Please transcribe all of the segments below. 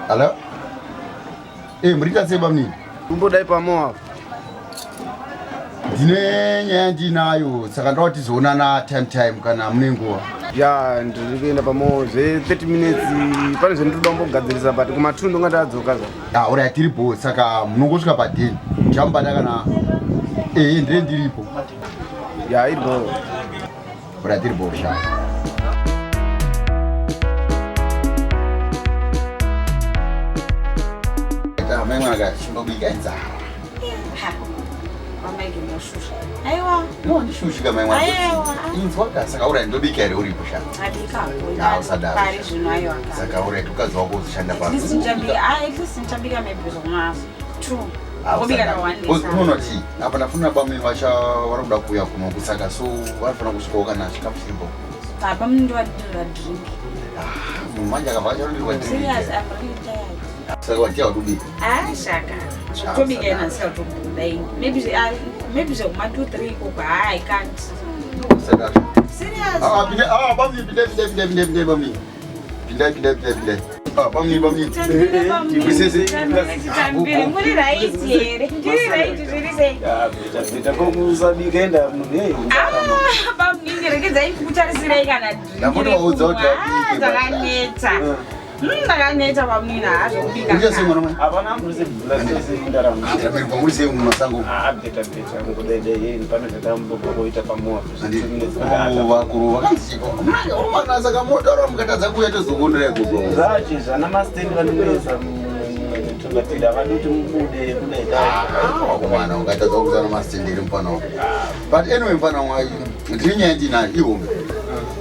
Hello? Eh, muri sei bamnini? Kumbodai pamo apo. Ndine nyaya ndinayo saka ndoda kuti tizoonana time time kana mune nguva. Ya, ndiri kuenda pamo zve 30 minutes pane zvendinoda kumbogadzirisa but kuma 2 ndonga ndadzoka zva. Ah, alright tiri bho saka munongosvika padeni. Ndichamubata kana eh ndire ndiripo. Ya, iri bho. Alright tiri bho sha. Mai mwana ka chimbobika inzara. Wamaige munoshusha. Aiwa. No, ndishushika mai mwana. Aiwa. Inzwa ka saka alright ndobika here uripo sha. Adika. Ah, usadaro. Pari zvino aiwa. Saka alright ukadzi wako uzoshanda At least pano. ndichabika. Ah, at least ndichabika maybe zvoma 2. Ngobika ka 1 liter. Unoti apa ndafuna bamnini vacha vari kuda kuuya kuno kusaka so vanofanira kusvikawo kana chikafu chiripo. Baba munondovadira drink. Munhu manje akabva acharondirwa Serious, I'm really tired. Saka watia watobika. Ah, shaka. Zvekutobika ina ndisingatobuda ini. Maybe ah, maybe zvekuma 2 3 ikoko. Ah, I can't. Usadaro. Serious. Ah, pinde ah bamnini pinde pinde pinde pinde pinde bamnini. Pinde pinde pinde pinde. Ah bamnini bamnini. Tambire bamnini. Sisi. Tambire chitambire. Muri right here. Ndiri right zviri sei? Ya, beta beta kokusabika enda munhu hey. Ah, bamnini regedzai kukutarisirei kana drink. Ndambotovaudza kuti rekumwa. Ah, vabike, Ndakaneta. Ndakaneta bamnini hazvo kubika. Uite sei mwana mai? Hapana ambulance bvula sei mundaramo. Ndameri kwamuri sei mumasango. Ah, beta beta ngokudai yeni pane zvatambobva kuita pamo apo. Handiti. Oh, vakuru vakanzi chiko. Manje umana saka motaura mukatadza kuuya tozokundira ikoko. Zvachi zvana mastendi vanonetsa tungatiri havadi kuti mubude kudai dai. Wakomana ungatadza kuzana masitenderi mufana wangu. But anyway mufana wangu ndiri nyaya ndinayo ihombe.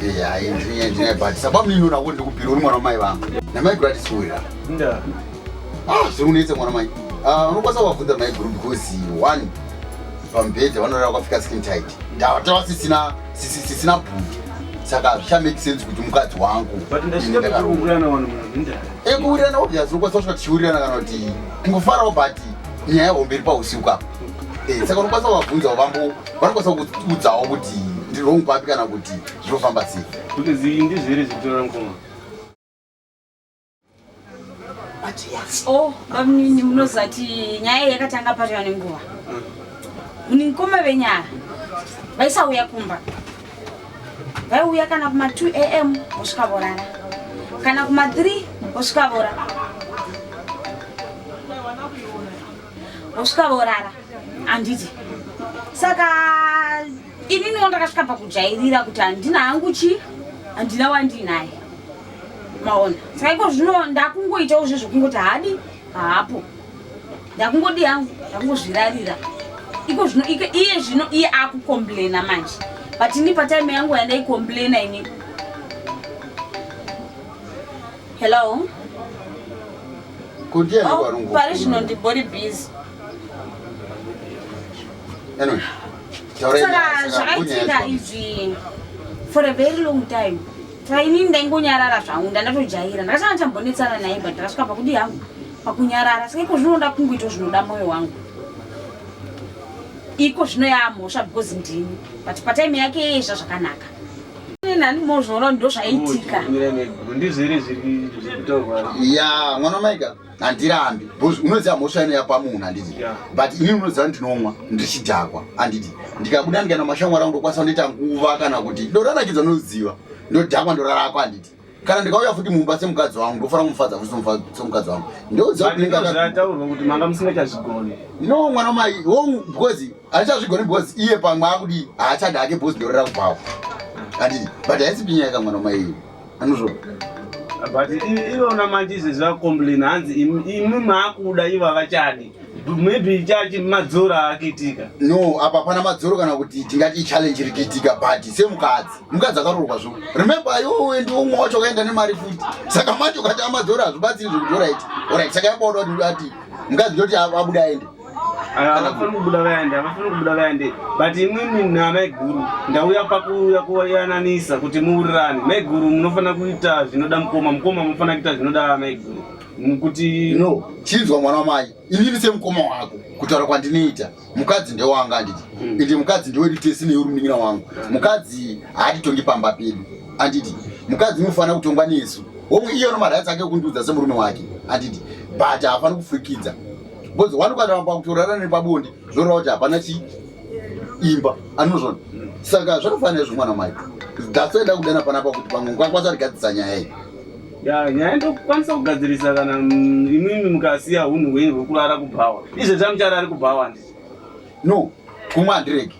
Eh, hayi ndiri nyaya ndinayo but sababu nini unako ndikupira uri mwana wamai vangu. Namai guru atisiwira. Nda. Ah, zviri kunetsa mwana mai. Ah, unokwanisa kuvabvunza mai guru because one pamubhedha vanorara kwafika skin tight. Tava sisina sisina bhuti. Saka hazvicha make sense kuti mukadzi wangu. But ini ndasvika ndakaroorwa. pakuwirirana vanhu munhu nda. Ekuwirirana obvious unokwanisa kusvika tichiwirirana kana kuti kungofarawo but nyaya hombe iri pausiku apa. Eh, saka unokwanisa kuvabvunzawo vambo vanokwanisa kuudzawo kuti ndiri wrong papi kana kuti zvinofamba sei. Kuti zi ndizvere zvekutora mukoma. Oh, bamnini munozati nyaya yakatanga patova nenguva. Munikoma venyaya vaisauya kumba. Vaiuya kana kuma 2 am vosvika vorara. Kana kuma 3 vosvika vorara. Vosvika vorara. Handiti. Saka ininiwo ndakasvika pakujairira kuti handina hangu chi handina wandinaye. Maona. Saka iko zvino ndakungoitawo zvezvekungoti hadi haapo. Ndakungodi hangu ndakungozvirarira. Iko zvino iye zvino iye akukomplaina manje. But ini patime yangu yandaikomplaina ini. Hello. Kuti Oh, oh, pari zvino ndibori busy. Anyway, taurai Saka naye, saka zvakaitika kunyaya izvi for a very long time. Saka inini ndaingonyarara zvangu ndandatojaira. Ndakatanga ndambonetsana naye but ndakasvika pakudi hangu pakunyarara. Saka iko zvino ndakungoita zvinoda moyo wangu. Iko zvino yaamhosva because ndini. But patime yake iye zvakanaka. Nani mozviona ndo zvaitika. Ndizvere zviri zvikutorwa. Ya, mwana maika handirambi because unoziva mhosva ino yapa munhu handiti Yeah. but inini unoziva ndinomwa ndichidhakwa handiti ndikabuda ndikaenda mashamwari angu ndokwanisa kundoita nguva kana kuti ndoranakidzwa ndinoziva ndodhakwa ndorarako handiti kana ndikauya futi mumba semukadzi wangu ndofanira kumufadza futi semukadzi wangu ndoziva kuti ndinenge Zvataurwa kuti manga musingachazvigoni. no mwana mai hongu because hachazvigoni because iye pamwe akudi haachada hake because ndorera kubvawo handiti but haisi pinyaya ka mwana mai anozvo But ivona manje izvezvi vakomplain hanzi imi maakuda ivo havachadi. Maybe chachi madzoro aakuitika. No, apa pana madzoro kana kuti tingati ichallenge iri kuitika but semukadzi mukadzi akaroorwa zvo remember iwowe ndiwo umwe wacho wakaenda nemari futi saka manje ukati amadzoro hazvibatsiri zvekuti orit orit saka yabaoda kuti ati mukadzi ndoti abuda aende Havafani kubuda vaende, havafani kubuda vaende. But imwimwi namaiguru ndauya pakuuya kuyananisa kuti muwirirane. Maiguru munofanira kuita zvinoda mukoma, mukoma munofanira kuita zvinoda maiguru. Kuti no chinzwa mwana wamai inini semukoma wako kutaura kwandinoita mukadzi ndewanga handiti ende mukadzi ndewedu tese neuri munin'ina wangu mukadzi haatitongi pamba pedu handiti mukadzi unofanira kutongwa nesu. Hongu iye ano marights ake ekundiudza semurume wake handiti, but haafani kufurikidza because wani ukaramba kutorara nepabonde zvoreva kuti hapana chi imba anozvona. Saka zvakafanira izvo mwana mai. That's why ndakudana panapa kuti pamwe ungakwanisa kugadzirisa nyaya iyi. Ya, nyaya ndokwanisa kugadzirisa kana imwimwi mukasiya hunhu hwenyu hwekurara kubhawa. Izvezvi amucharari kubhawa handiti? No, kumwa handiregi.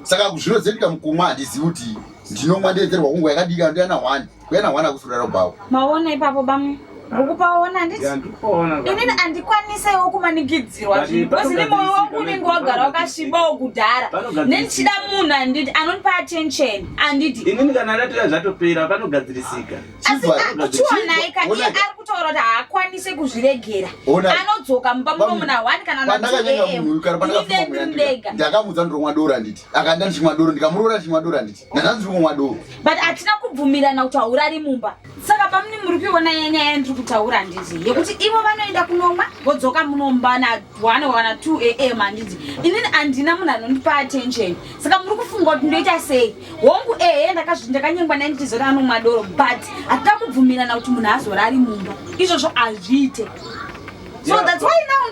Saka zvinozoitika mukumwa handizivi kuti ndinomwa ndeedzerwa kunguva yakadii ndiyana one. Kuyana wana kusurara ubhawa. Maona ipapo bamwe. Ukupaona handiti? Ya, ndikupaona. Inini handikwanisewo kumanikidzirwa But zvinhu because ini moyo wangu unenge wagara wakasvibawo kudhara. Panogadzirisika. Nendichida munhu handiti anondipa attention handiti. Inini kana ndatoya zvatopera panogadzirisika. Asi chionaika iye ari kutaura kuti haakwanise kuzviregera. Ona. Anodzoka mumba muno muna 1 kana na 2 Pandakanyenga am. munhu kana Ini pandakafuma ndendiri ndega. Ndakamuudza ndiromwa doro handiti. Akanda ndichimwa doro ndikamuroora ndichimwa doro handiti. Ndanzi ndiri kumwa doro. But hatina kubvumirana kuti haurari mumba. Saka pamuni muri kuiona nyaya yandiri kutaura handiti yekuti ivo vanoenda kunomwa vodzoka munomba na 1 kana 2 am handiti. Inini handina munhu anondipa attention. Saka muri kufunga kuti ndoita sei? Hongu ehe ndakanyengwa naye ndichizoti anomwa doro but hatina kubvumirana kuti munhu azorari mumba. Izvozvo hazviite. So that's why now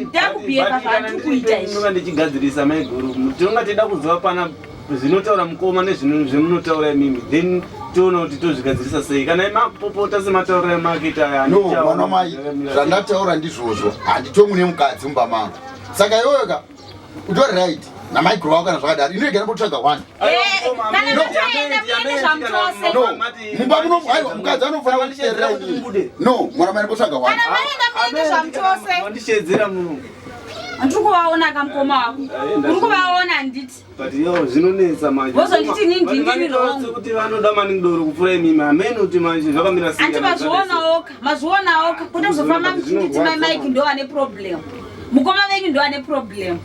ndakubhiyeka zvandiri kuita izvi. Ndinonga ndichigadzirisa maiguru. Tinonga teida kuziva pana zvinotaura mukoma nezvinhu zvemunotaura imimi then toona kuti tozvigadzirisa sei kana makupopota sematauriro emakuita aya No, mwana mai, zvandataura ndizvozvo. Handitomwi nemukadzi mumba mangu. Saka iwewe ka utori right namaiguru wako kana zvakadaro. Inoega ndambotsvaga one. Kana matoenda muende zvamuchose. No, mumba muno aiwa mukadzi anofanira kunditeerera inini. No, mwana mai ndambotsvaga one. Kana maenda muende zvamuchose. Mandishedzera muno. Ndiri kuvaona kamukoma wako. Uri kuvaona handiti. But yo zvinonetsa manje. Vozonditi inini ndini wrong. Kuti vanoda maningi doro kupfuura imimi hamene kuti manje zvakamira sei. Anti mazvionawoka, mazvionawoka. Kwete kuzofamba muchinditi mai Mike ndo vane problem. Mukoma venyu ndo vane problem.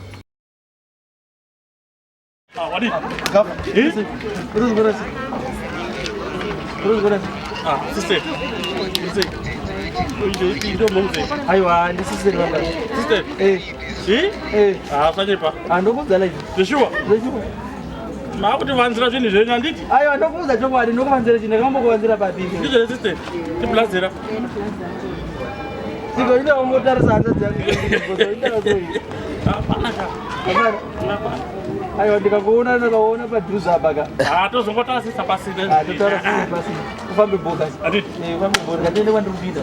Aiwa, ndisisiri baba. Eh. Eh. Sanyepa. Handokudza live. Zveshuwa? Zveshuwa. Makutivanzira zvinhu zvenyu handiti? Aiwa, ndokuudza chokwadi, ndokuvanzira chinhu ndakambokuvanzira papi. Ndizvo sister. Tiblazera. Siko ida wangotarisa hanzvadzi yangu. Hapana ka. Hapana. Aiwa, ndikakuona ndakaona padhuze apa ka. Ah, tozongotarasisa pasina. Ah, totarasisa pasina. Ufambe boka. Handiti? Eh, ufambe boka. Ngatiende kwandiri kupinda.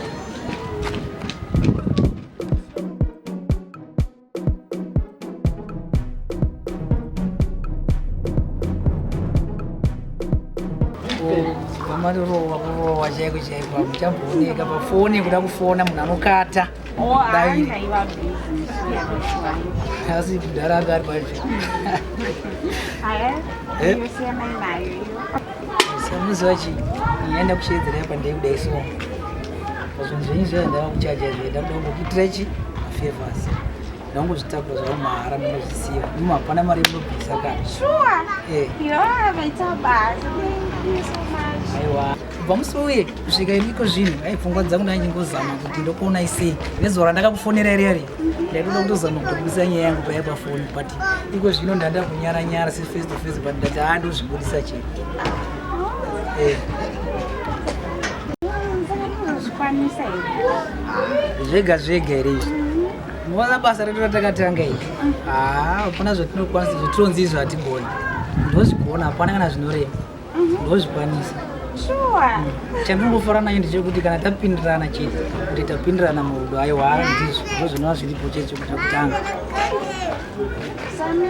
Vamarorowa kurowa chaiko chaiko hamuchambooneka pafoni kuda kufona munhu anokata Dai. Asi kudhara anga ari pacho. Eh? Samuziva chii yaenda kusheedzera apa ndeyekudai so pazvinhu zvenyu zviya ndava kuchaja zviya ndakuda kumbokuitira chi mafavors ndangozvitakura zvavo mahara munozvisiya imo hapana mari yemunobvisa kana. Sure. Eh. Yo, vaita basa. Thank you so much. Aiwa, kubva musi uye kusvika iko zvino ai pfungwa dzangu ndaichingozama kuti ndokuonai sei nezuva randakakufonera ireri ndaitoda kutozama kutobudisa nyaya yangu paya pafoni but iko zvino ndanda kunyara nyara seface to face but ndati haa ndozvibudisa chete. Eh. Unozvikwanisa here? Zvega zvega here izvi? Munoona basa redu ratakatanga iri, haa hapana zvatinokwanisa zvatinonzi izvo hatigoni. Ndozvigona, hapana kana zvinorema, ndozvikwanisa. Sure. Chandinongofara nacho ndechekuti kana tapindirana chete kuti tapindirana murudo, aiwa ndizvo ndozvinova zviripo chete chekutanga. Sami.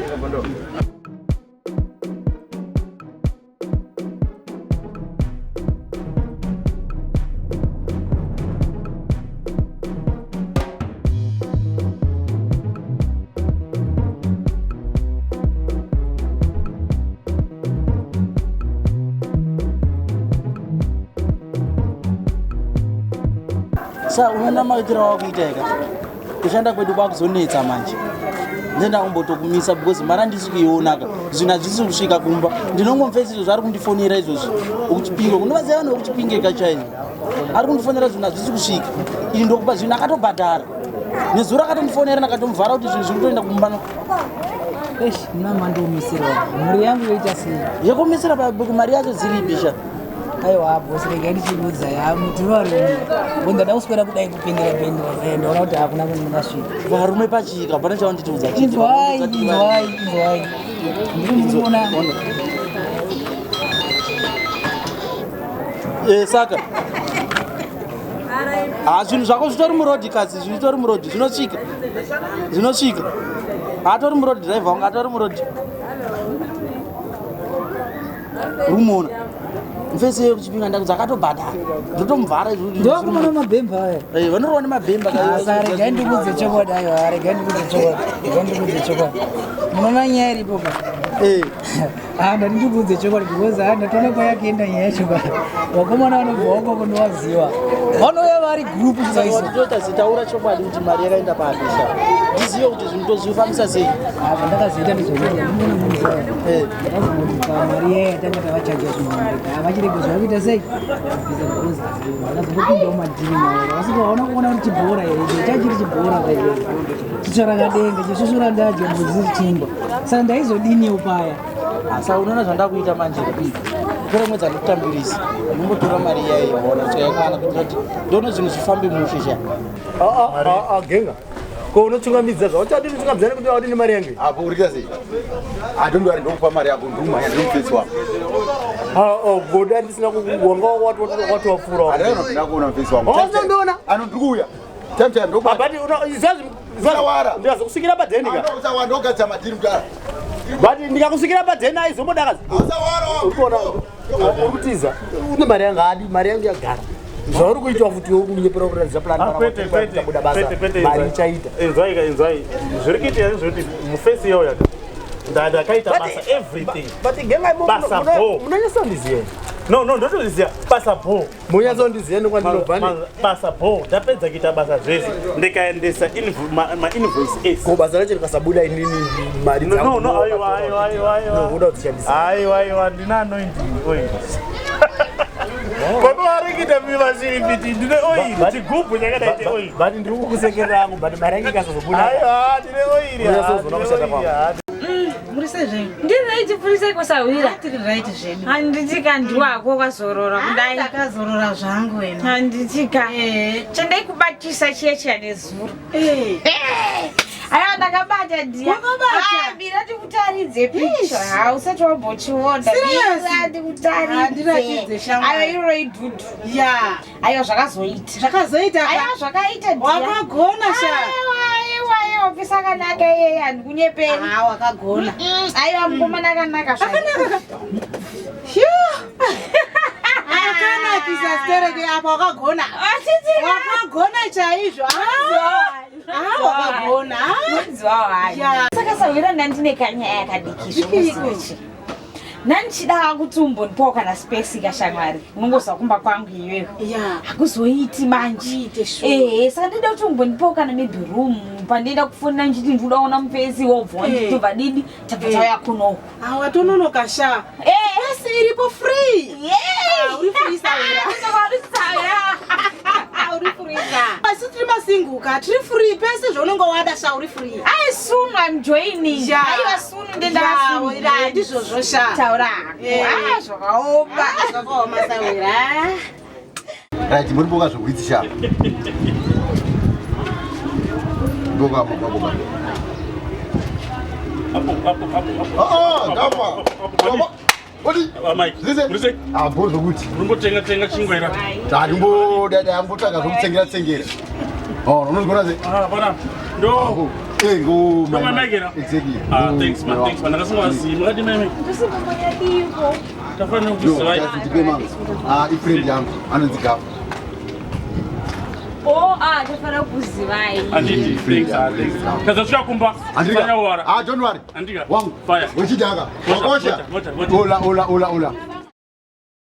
Sa unoona maitiro awakuita ika kushanda kwedu kwakuzonetsa manje. Ndenda kumbotokumisa because mari handisi kuionaka, zvinhu hazvisi kusvika kumba. Ndinongomufesi izvo zvaari kundifonera izvozvi ukuchipinge kunovaziva vanhu vekuchipingeka chaizvo. Ari kundifonera zvinhu hazvisi kusvika, ini ndokupa zvinhu akatobhadhara nezuro akatondifonera ndakatomuvhara kuti zvinhu zviri kutoenda kumba. Eish, muna mandiomisera mhuri yangu yoita sei? Yekumisira mari yacho dziripi sha? Aiwa bosi, regai ndichiudza ya mutiri varume. Bo ndada kuswera kudai kupindira pindira zai ndaona kuti hakuna kundingasvika. Varume pachika hapana chavanditiudza. Inzwai, inzwai, inzwai. Ndiri muona. Eh, saka ha zvinhu zvako zvitori murodhi kasi zvitori murodhi zvinosvika zvinosvika atori murodhi driver wangu atori murodhi rumuona mfesi yekuchipinga ndaku dzakatobhadhara ndotomuvhara Ndokumana mabhemba aya. Eh, vanorova nemabhemba Asa regai ndikudze chokwadi aiwa regai ndikudze chokwadi. Regai ndikudze chokwadi. Munoona nyaya iripo pa. Eh. Ah, ndati ndikudze chokwadi because ah ndatoona kwayakaenda nyaya yacho pa. Vakomana vanobva ukoko ndovaziva. Vanouya vari group chaizo. toita zitaura chokwadi kuti mari yakaenda papi sha ndizive kuti zvinhu tozvifambisa sei Ah, zvandakazoita ndizvekuti ndinoona munhu Eh. ndakazongoti pamari yaya yatanga tavachaja zvimombe havachirege zvakuita sei kubvisa because ndakazongopindawo madhiri nawo asi vaona kuona kuti chibhora here icho chachiri chibhora kaicho chitsvarakadenga chisvusvura ndadya mbudzi chingwa saka ndaizodiniwo paya saka unoona zvandakuita manje tora mwedzi andikutambirisa unombotora mari iyayi yaona kuti yakwana kuitira kuti ndione zvinhu zvifambe mushe sha genga ko unochungamidza zvauchadi unochungamidza nekuti audi nemari yangu Apo urika sei? Ah, don't worry, ndokupa mari yako ndumhanya ndinopfesi wako. goda ndisina wanga watowapfuura Handina kuona mufesi wangu. Hausondiona? Ano ndiri kuuya. Time time ndokupa. but Usawara. ndikazokusvikira padheni ka Usawara ndogadzira madhiri mudhara. but ndikakusvikira padheni aizombodakazi Usawara wangu. urikuona uri kutiza une mari yangu adi mari yangu yagara zvauri kuitwa futi kunyepera kuratidza plan Ah, kwete, kwete, buda basa kwete, kwete, mari inzwai. ichaita Inzwai ka, inzwai. Zviri kuitika ndezvekuti mufesi yauya ndakaita basa everything. but genga Basa bho. munonyatsondiziva No, no, ndotoziziya basa bho. munyatsondiziva nekwandinobva ne Basa bho. Ndapedza kuita basa zvese. Ndikaendesa mainvoice ese. ko basa racho rikasabuda inini mari No, no, no, aiwa, aiwa, aiwa, aiwa. uda kudzishandisa Aiwa, aiwa, ndina anointing oil. Baba vari kuita mimashiripiti ndine oil, chigubhu chakadai cheoil. but ndiri kukusekerera yangu but mari yangu ikasazobuda Aiwa, ndine oil. Unyatsozona kushanda kwangu. Muri sei zvenyu? Ndiri right pfurisei kwasahwira. Tiri right zvedu. Handitika ndiwako kwazorora kudai. Ndakazorora zvangu wena. Handitika. Chandai kubatisa chiya chiya nezuro. Eh. Aiwa ndakabata dhiya. Wakabata? Ah, Bira ndikutaridze picture. Ha usati wambochiona. Serious? Bira Ah, ndikutaridze. ndiratidze shamwari. Aiwa iroro idhudhu. Ya. Aiwa zvakazoita. Zvakazoita. Aiwa zvakaita dhiya. Wakagona sha. Aiwa aiwa aiwa pisa akanaka iyeye handikunyeperi. Ah, wakagona. Aiwa mukomana akanaka zvake. Akanaka. Phew. Akanakisa stereke apa wakagona. Wakagona chaizvo. Ah, wakagona. Ya. Saka sahwira ndandine kanyaya kadiki Dikiko. zvomuzichi ndandichida kuti umbondipawo kana space kashamwari unongoziva kumba kwangu iyoyo Ya. hakuzoiti manje Kuite sure. ehe saka ndida kuti umbondipawo kana maybe room pandienda kufonera ndichiti ndikuda kuona mufesi wobva Eh. tobva didi tabva Eh. tauya kunoku Ah, watononoka sha. Eh. Pesi iripo free. Ah, uri free sahwira. Ah, uri free sha. Asi tiri masinguka, tiri free pese zvaunenge wada sha uri free. Ai soon I'm joining. Ya. Aiwa soon ndenda Ya, wira, ndizvozvo sha. Taura hako. Eh. Ah, zvakaoma. Ah, zvakaoma sahwira. Right, muri boka zvokuitisha. Boka boka boka. Apo, apo, apo, apo. Ah, gafa. Apo, Odi. Ah, Mike. Zise. Muri sei? Ah, bo zvokuti. Munombotenga tenga chingwa here? Tarimbo dada ambotsvaga zvokutsengera tsengera. Oh, unozvigona sei? Ah, pana. Ndo. Eh, ngo. Ndo mai Mike here? Exactly. Ah, thanks man, thanks man. Ndakasingazivi. Makati mai Mike. Ndisimbonyadiko. Tafanira No, kuzivai. ndipe mangu. Ah, ifriend yangu anonzi Gafa. Oh, ah, tofanira kuzivai. Handiti, thanks, ah, thanks. Tazosvika kumba. Andika. Sanyawara. Ah, don't worry. Andika. Wangu. Fire. Wechidaka. Mocha, Wakosha. mocha, mocha, mocha. Ola, ola, ola, ola.